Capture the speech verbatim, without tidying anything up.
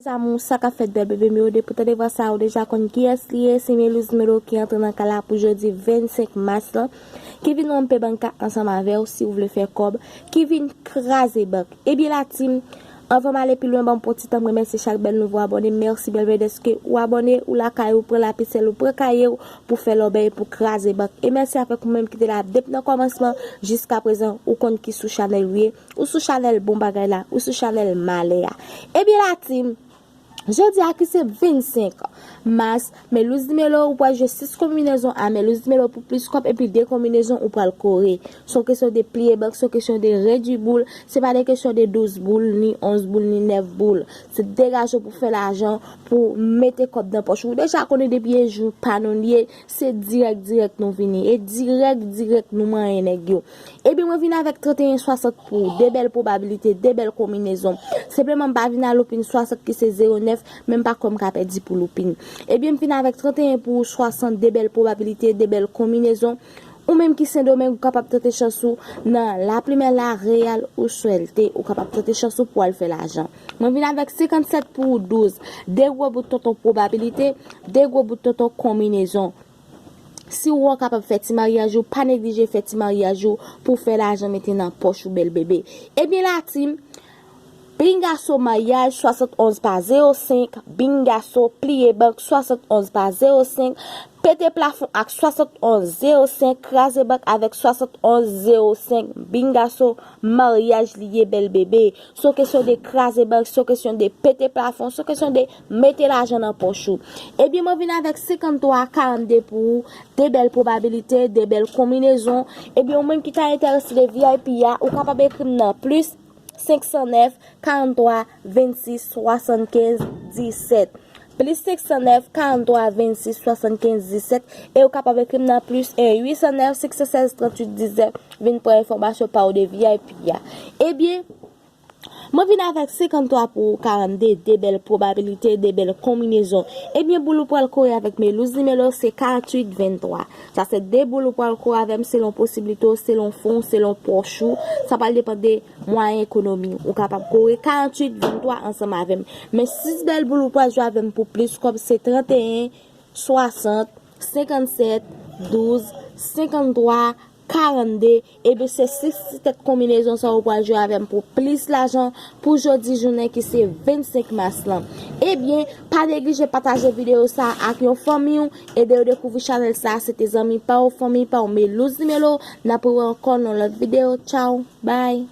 Damou, sa k ap fèt bèl bebe m yo? Depi w tande vwa sa a, ou deja konn kiyès li ye. Se Melouz Melo ki antre nan kay la pou jodi vennsenk mas lan, ki vin ranpe bank la ansanm avè w si w vle fè kòb, ki vin kraze bank. Ebyen la team, anvan m ale pi lwen, ban m pran ti tan m remèsye chak bèl nouvo abòne. Mèsi bèl bebe dèske ou abòne, ou lakay ou, pran lapisèl ou, pran kaye w pou fè lòbèy, pou kraze bank. E mèsi avèk ou menm ki te la depi nan kòmansman jiska prezan, ou konn ki sou chanèl ou ye. Ou sou chanèl bon bagay la, ou sou chanèl malè a. Ebyen la team, jodi a ki se vennsenk mas, Melouz Melo, ou pral jwe sis konbinezon a Melouz Melo pou plis kòb epi de konbinezon ou pral kore. Se yon kesyon de pliye bank, se yon kesyon de redui boul, se pa de kesyon de douz boul, ni onz boul, ni nèf boul. Se degaje w pou fè lajan, pou mete kòb nan pòch ou. Ou deja konnen depi e jou pa nou li ye, se dirèk dirèk nou vini. E dirèk dirèk nou manyen nèg yo. Ebyen, mwen vin avèk trannteyen swasant pou de bèl pwobabilite, de bèl konbinezon. Senpleman, m pa vin a loupin swasant ki se zewo nèf, men m pa kwè m ka pèdi pou loupin. Ebyen, m vin avèk trannteyen pou swasant, de bèl pwobabilite, de bèl konbinezon. Ou menm ki Sendomeng, ou kapab tante chans ou nan La Primera, Real ou Suerte. Ou kapab tante chans ou pou al fè lajan. Mwen vin avèk senkannsèt pou douz, de gwo bout tonton pwobabilite, de gwo bout tonton konbinezon. Si w wè w kapab fè ti maryaj ou, pa neglije fè ti maryaj ou pou fè lajan mete nan pòch ou bèl bebe. Ebyen la team, Bingaso maryaj swasant onz pa zewo senk, Bingaso pliye bank swasant onz pa zewo senk, pete plafon ak swasant onz zewo senk, kraze bank avèk swasant onz zewo senk, Bingaso maryaj li ye bèl bebe. Se yon kesyon de kraze bank, se yon kesyon de pete plafon, se yon kesyon de mete lajan nan pòch ou. Ebyen, mwen vin avèk senkanntwa karannde pou ou, de bèl pwobabilite, de bèl konbinezon. Ebyen, ou menm ki ta enterese de V I P a, ou kapab ekri m nan plis senk san nèf, karannntwa, vennsis, swasannkenz, disèt. Plis senk san nèf, karannntwa, vennsis, swasannkenz, disèt. E ou kapab ekri m nan plis en, uit san nèf, senk san sèz, tranntuit, diznèf. Vin pran enfòmasyon pa ou de V I P a. Ebyen, mwen vin avèk senkanntwa pou karannde, de bèl pwobabilite, de bèl konbinezon. Ebyen, boul ou pral kore avèk Melouz Melo se karanntuit venntwa. Sa se de boul ou pral kore avè m selon posiblite w, selon fon w, selon pòch ou. Sa pral depann de mwayen ekonomi w. Ou kapab kore karanntuit venntwa ansanm avè m. Men sis bèl boul ou pral jwe avè m pou plis kòb se trannteyen, swasant, senkannsèt, douz, senkanntwa, karannde. Ebyen, se sis ti tèt konbinezon sa ou pral jwe avè m pou plis lajan pou jodi jounen ki se vennsenk mas lan. Ebyen, pa neglije pataje videyo sa a ak yon fanmi w, ede yo dekouvri chanèl sa a. Se te zanmi pa w, fanmi pa w, Melouz Melo. N ap wè ankò nan lòt videyo. Tchaw, bay.